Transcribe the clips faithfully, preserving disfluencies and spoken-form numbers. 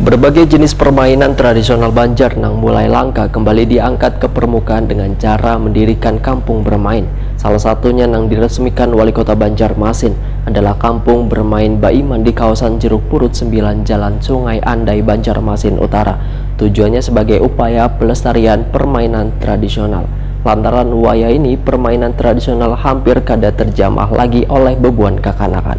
Berbagai jenis permainan tradisional Banjar nang mulai langka kembali diangkat ke permukaan dengan cara mendirikan kampung bermain. Salah satunya nang diresmikan Wali Kota Banjarmasin adalah Kampung Bermain Baiman di kawasan Jeruk Purut sembilan Jalan Sungai Andai, Banjarmasin Utara. Tujuannya sebagai upaya pelestarian permainan tradisional. Lantaran wayah ini, permainan tradisional hampir kada terjamah lagi oleh bebuan kakanakan.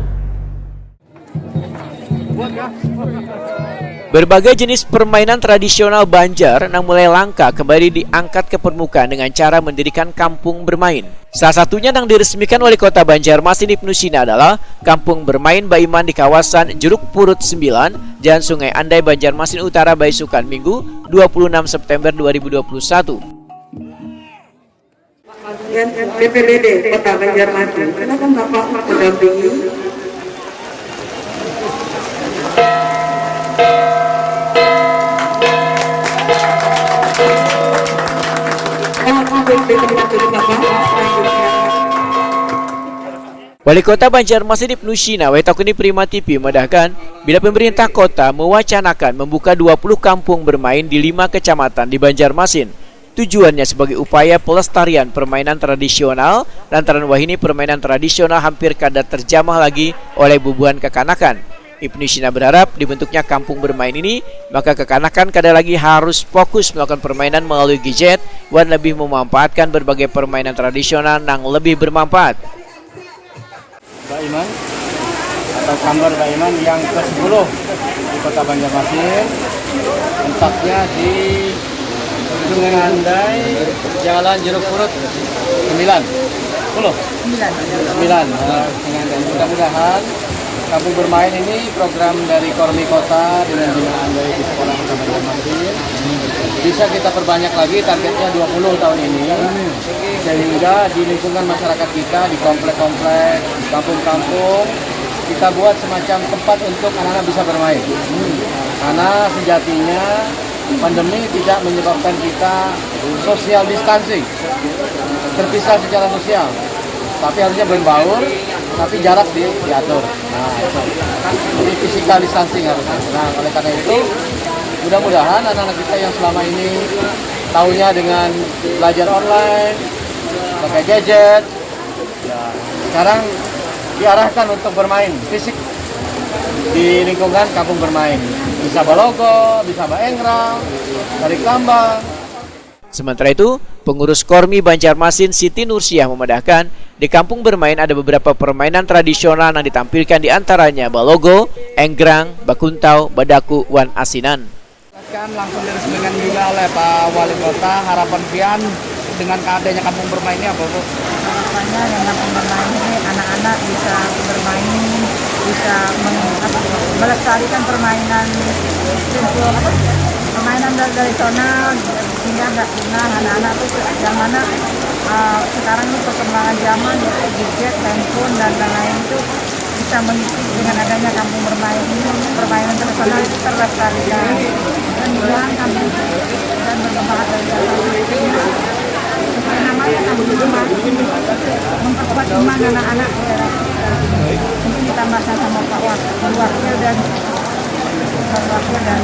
Berbagai jenis permainan tradisional Banjar nang mulai langka kembali diangkat ke permukaan dengan cara mendirikan kampung bermain. Salah satunya nang diresmikan Wali Kota Banjarmasin Ibnu Sina adalah Kampung Bermain Baiman di kawasan Jeruk Purut sembilan, Jalan Sungai Andai, Banjarmasin Utara, baisukan Minggu, dua puluh enam September dua ribu dua puluh satu. Dengan B P B D Kota Banjarmasin. Silakan Bapak mendampingi. Mohon untuk di tempat duduk Bapak. Selanjutnya. Wali Kota Banjarmasin Ibnu Sina, Wetok ini Prima T V, madahkan, bila pemerintah kota mewacanakan membuka dua puluh kampung bermain di lima kecamatan di Banjarmasin, tujuannya sebagai upaya pelestarian permainan tradisional, lantaran wahini permainan tradisional hampir kada terjamah lagi oleh bubuhan kakanakan. Ibnu Sina berharap dibentuknya kampung bermain ini, maka kakanakan kada lagi harus fokus melakukan permainan melalui gadget, wan lebih memanfaatkan berbagai permainan tradisional nang lebih bermanfaat. Baiman atau Kambar Baiman yang ke sepuluh di Kota Banjarmasin, tempatnya di Sungai Andai, Jalan Jeruk Purut sembilan. Sepuluh? Sembilan. Sembilan. Eh, Sungai Andai. Mudah-mudahan kampung bermain ini program dari Kormi Kota dengan binaan dari Disekolah Kota Banjarmasin bisa kita perbanyak lagi, targetnya dua puluh tahun ini. Sehingga di lingkungan masyarakat kita, di komplek-komplek, di kampung-kampung, kita buat semacam tempat untuk anak-anak bisa bermain. Karena sejatinya pandemi tidak menyebabkan kita social distancing, terpisah secara sosial, tapi harusnya berbaur, tapi jarak di, diatur. Nah, itu. Jadi physical distancing harusnya. Nah, oleh karena itu, mudah-mudahan anak-anak kita yang selama ini taunya dengan belajar online, pakai gadget, ya, sekarang diarahkan untuk bermain fisik di lingkungan kampung bermain. Bisa balogo, bisa baengrang, tarik tambang. Sementara itu, pengurus Kormi Banjarmasin Siti Nursiah memadahkan, di kampung bermain ada beberapa permainan tradisional yang ditampilkan, di antaranya balogo, enggrang, bakuntau, badaku, wan asinan. Kan langsung diresmikan juga oleh Pak Wali Kota, harapan pian dengan adanya kampung bermain ini apa, Bu? Harapannya dengan kampung bermain ini anak-anak bisa bermain, bisa meng-, apa, melestarikan permainan simpul, apa, permainan tradisional, sehingga nggak punah. Anak-anak tuh yang mana, eh, sekarang ini perkembangan zaman, ya, gadget, handphone, dan lain-lain itu bisa mengisi dengan adanya kampung bermain ini, permainan tradisional itu terlestarikan. Dan mudahan kampung dan bermanfaat bagi masyarakat. Yang namanya kampung bermain ini memperkuat iman anak-anak, ya. Mungkin ditambah sama Pak Wak-, Wakil dan Pak Wakil dan